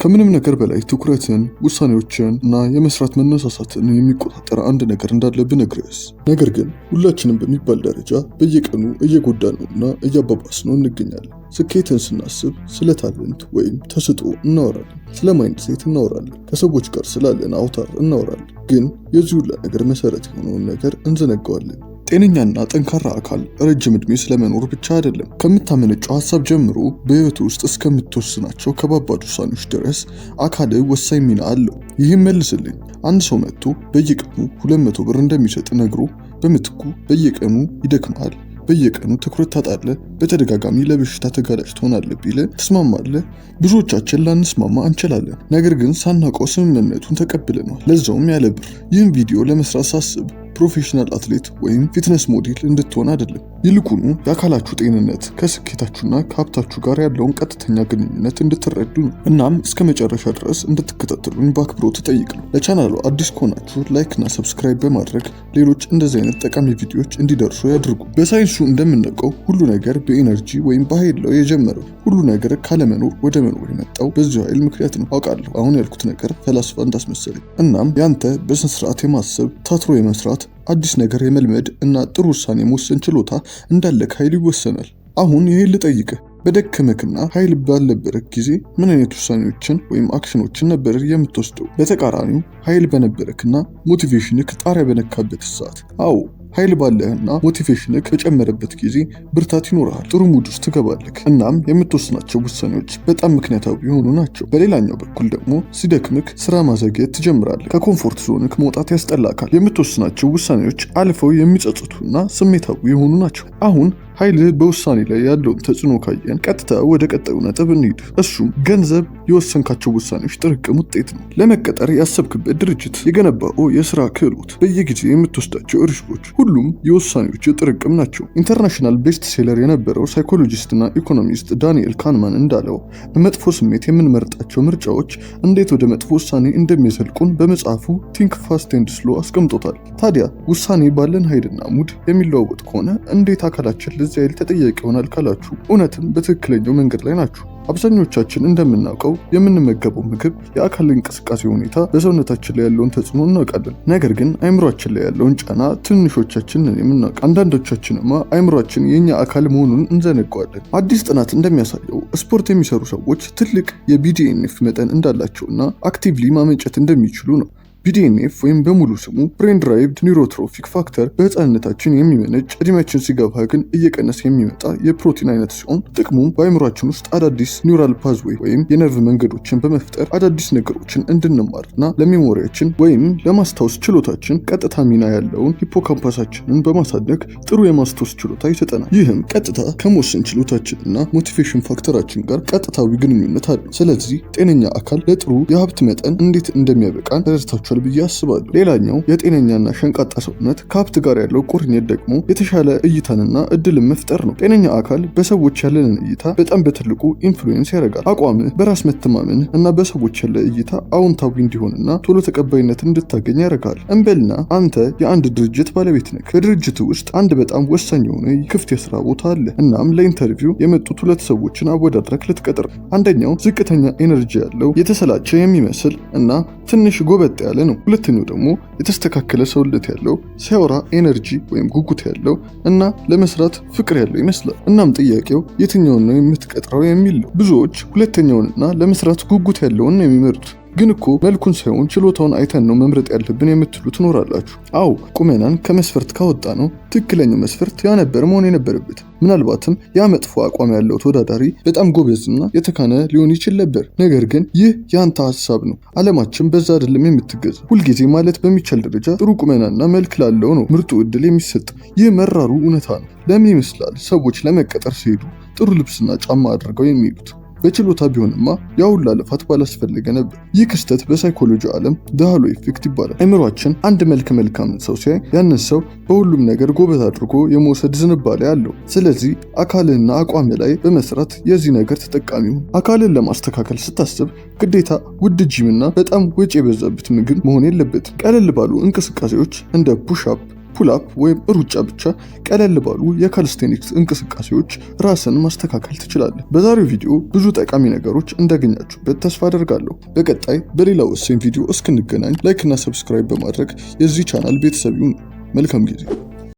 ከምንም ነገር በላይ ትኩረትን፣ ውሳኔዎችን እና የመስራት መነሳሳትን የሚቆጣጠር አንድ ነገር እንዳለ ብነግርህስ? ነገር ግን ሁላችንም በሚባል ደረጃ በየቀኑ እየጎዳነው እና እያባባስነው እንገኛለን። ስኬትን ስናስብ ስለ talent ወይም ተሰጥኦ እናወራለን፣ ስለ mindset እናወራለን፣ ከሰዎች ጋር ስላለን አውታር እናወራለን። ግን የዚህ ሁላ ነገር መሰረት የሆነውን ነገር እንዘነጋዋለን። ጤነኛና ጠንካራ አካል ረጅም ዕድሜ ስለመኖር ብቻ አይደለም። ከምታመነጨው ሀሳብ ጀምሮ በህይወት ውስጥ እስከምትወስናቸው ከባባድ ውሳኔዎች ድረስ አካልህ ወሳኝ ሚና አለው። ይህም መልስልኝ፣ አንድ ሰው መጥቶ በየቀኑ 200 ብር እንደሚሰጥ ነግሮ በምትኩ በየቀኑ ይደክማል፣ በየቀኑ ትኩረት ታጣለህ፣ በተደጋጋሚ ለበሽታ ተጋላጭ ትሆናለህ ቢልህ ትስማማለህ? ብዙዎቻችን ላንስማማ እንችላለን። ነገር ግን ሳናውቀው ስምምነቱን ተቀብለነዋል፣ ለዛውም ያለ ብር። ይህን ቪዲዮ ለመስራት ሳስብ professional athlete ወይም fitness model እንድትሆን አይደለም። ይልቁኑ የአካላችሁ ጤንነት ከስኬታችሁና ከሀብታችሁ ጋር ያለውን ቀጥተኛ ግንኙነት እንድትረዱ ነው። እናም እስከ መጨረሻ ድረስ እንድትከታተሉኝ በአክብሮት እጠይቃለሁ። ለቻናሉ አዲስ ከሆናችሁ like እና subscribe በማድረግ ሌሎች እንደዚህ አይነት ጠቃሚ ቪዲዮዎች እንዲደርሱ ያድርጉ። በሳይንሱ እንደምናውቀው ሁሉ ነገር በ energy ወይም በኃይል ነው የጀመረው። ሁሉ ነገር ካለመኖር ወደ መኖር የመጣው በዚሁ ኃይል ምክንያት ነው። አውቃለሁ አሁን ያልኩት ነገር ፈላስፋ እንዳስመሰለኝ። እናም ያንተ በስነ ስርዓት የማሰብ፣ ታትሮ የመስራት፣ አዲስ ነገር የመልመድ እና ጥሩ ውሳኔ የመወሰን ችሎታ እንዳለክ ኃይል ይወሰናል። አሁን ይሄን ልጠይቅህ፣ በደከመክና ኃይል ባልነበረክ ጊዜ ምን አይነት ውሳኔዎችን ወይም action ኦችን ነበር የምትወስደው? በተቃራኒው ኃይል በነበረክና motivation ክ ጣሪያ በነካበት ሰዓት? አዎ፣ ኃይል ባለህና motivation ክ በጨመረበት ጊዜ ብርታት ይኖርሃል፣ ጥሩ mood ውስጥ ትገባለህ። እናም የምትወስናቸው ውሳኔዎች በጣም ምክንያታዊ የሆኑ ናቸው። በሌላኛው በኩል ደግሞ ሲደክምክ ስራ ማዘግየት ትጀምራለህ። ከ comfort zone ክ መውጣት ያስጠላካል። የምትወስናቸው ውሳኔዎች አልፈው የሚጸጽቱና ስሜታዊ የሆኑ ናቸው። አሁን ኃይልህ በውሳኔ ላይ ያለውን ተጽዕኖ ካየን ቀጥታ ወደ ቀጣዩ ነጥብ እንሂድ። እሱም ገንዘብ የወሰንካቸው ውሳኔዎች ጥርቅም ውጤት ነው። ለመቀጠር ያሰብክበት ድርጅት፣ የገነባው የስራ ክህሎት፣ በየጊዜው የምትወስዳቸው risk ኦች፣ ሁሉም የውሳኔዎች ጥርቅም ናቸው። International best seller የነበረው psychologist ና economist ዳንኤል ካንማን እንዳለው በመጥፎ ስሜት የምንመርጣቸው ምርጫዎች እንዴት ወደ መጥፎ ውሳኔ እንደሚዘልቁን በመጽሐፉ Think Fast and Slow አስቀምጦታል። ታዲያ ውሳኔ ባለን ኃይልና mood የሚለዋወጥ ከሆነ እንዴት አካላችን ለዚህ ኃይል ተጠያቂ ይሆናል ካላችሁ እውነትም በትክክለኛው መንገድ ላይ ናችሁ። አብዛኞቻችን እንደምናውቀው የምንመገበው ምግብ፣ የአካል እንቅስቃሴ ሁኔታ በሰውነታችን ላይ ያለውን ተጽዕኖ እናውቃለን። ነገር ግን አይምሯችን ላይ ያለውን ጫና ትንሾቻችን ነን የምናውቀው። አንዳንዶቻችንማ አይምሯችን የኛ አካል መሆኑን እንዘነጋዋለን። አዲስ ጥናት እንደሚያሳየው ስፖርት የሚሰሩ ሰዎች ትልቅ የ BDNF መጠን እንዳላቸውና actively ማመንጨት እንደሚችሉ ነው። BDNF ወይም በሙሉ ስሙ brain derived neurotrophic factor በህፃንነታችን የሚመነጭ፣ እድሜያችን ሲገፋ ግን እየቀነሰ የሚመጣ የፕሮቲን አይነት ሲሆን ጥቅሙም በአእምሯችን ውስጥ አዳዲስ neural pathway ወይም የነርቭ መንገዶችን በመፍጠር አዳዲስ ነገሮችን እንድንማርና ለ memory ያችን ወይም ለማስታወስ ችሎታችን ቀጥታ ሚና ያለውን hippocampus ኣችንን በማሳደግ ጥሩ የማስታወስ ችሎታ ይሰጠናል። ይህም ቀጥታ ከመወሰን ችሎታችንና motivation factor ኣችን ጋር ቀጥታዊ ግንኙነት አለው። ስለዚህ ጤነኛ አካል ለጥሩ የሀብት መጠን እንዴት እንደሚያበቃን ተረድታችኋል ብዬ አስባለሁ። ሌላኛው የጤነኛና ሸንቃጣ ሰውነት ከሀብት ጋር ያለው ቁርኝት ደግሞ የተሻለ እይታንና እድልን መፍጠር ነው። ጤነኛ አካል በሰዎች ያለንን እይታ በጣም በትልቁ influence ያደርጋል። አቋምህ፣ በራስ መተማመንህ እና በሰዎች ያለ እይታ አዎንታዊ እንዲሆንና ቶሎ ተቀባይነት እንድታገኝ ያደርጋል። እንበልና አንተ የአንድ ድርጅት ባለቤት ነህ። በድርጅቱ ውስጥ አንድ በጣም ወሳኝ የሆነ ክፍት የስራ ቦታ አለ። እናም ለ interview የመጡት ሁለት ሰዎችን አወዳድረክ ልትቀጥር። አንደኛው ዝቅተኛ energy ያለው፣ የተሰላቸ የሚመስል እና ትንሽ ጎበጥ ያለ ነው። ሁለተኛው ደግሞ የተስተካከለ ሰውነት ያለው፣ ሲያወራ energy ወይም ጉጉት ያለው እና ለመስራት ፍቅር ያለው ይመስላል። እናም ጥያቄው የትኛውን ነው የምትቀጥረው የሚል ነው። ብዙዎች ሁለተኛውንና ለመስራት ጉጉት ያለውን ነው የሚመርጡት። ግን እኮ መልኩን ሳይሆን ችሎታውን አይተን ነው መምረጥ ያለብን የምትሉ ትኖራላችሁ። አዎ፣ ቁመናን ከመስፈርት ካወጣነው ትክክለኛው መስፈርት ያ ነበር መሆን የነበረበት። ምናልባትም ያ መጥፎ አቋም ያለው ተወዳዳሪ በጣም ጎበዝና የተካነ ሊሆን ይችል ነበር። ነገር ግን ይህ የአንተ ሀሳብ ነው። አለማችን በዛ አይደለም የምትገዛ። ሁልጊዜ ማለት በሚቻል ደረጃ ጥሩ ቁመናና መልክ ላለው ነው ምርጡ እድል የሚሰጥ። ይህ መራሩ እውነታ ነው። ለምን ይመስላል ሰዎች ለመቀጠር ሲሄዱ ጥሩ ልብስና ጫማ አድርገው የሚሄዱት? በችሎታ ቢሆንማ ያ ሁላ ልፋት ባላስፈለገ ነበር። ይህ ክስተት በሳይኮሎጂ ዓለም the halo effect ይባላል። አይምሯችን አንድ መልከ መልካምን ሰው ሲያይ ያንን ሰው በሁሉም ነገር ጎበዝ አድርጎ የመውሰድ ዝንባሌ አለው። ስለዚህ አካልህና አቋምህ ላይ በመስራት የዚህ ነገር ተጠቃሚ ሁን። አካልን ለማስተካከል ስታስብ ግዴታ ውድ ጂምና በጣም ወጪ የበዛበት ምግብ መሆን የለበትም። ቀለል ባሉ እንቅስቃሴዎች እንደ push up፣ Pull up ወይም ሩጫ ብቻ ቀለል ባሉ የ calisthenics እንቅስቃሴዎች ራስን ማስተካከል ትችላለህ። በዛሬው ቪዲዮ ብዙ ጠቃሚ ነገሮች እንዳገኛችሁበት ተስፋ አደርጋለሁ። በቀጣይ በሌላ ወሳኝ ቪዲዮ እስክንገናኝ like እና subscribe በማድረግ የዚህ ቻናል ቤተሰብ ይሁኑ። መልካም ጊዜ።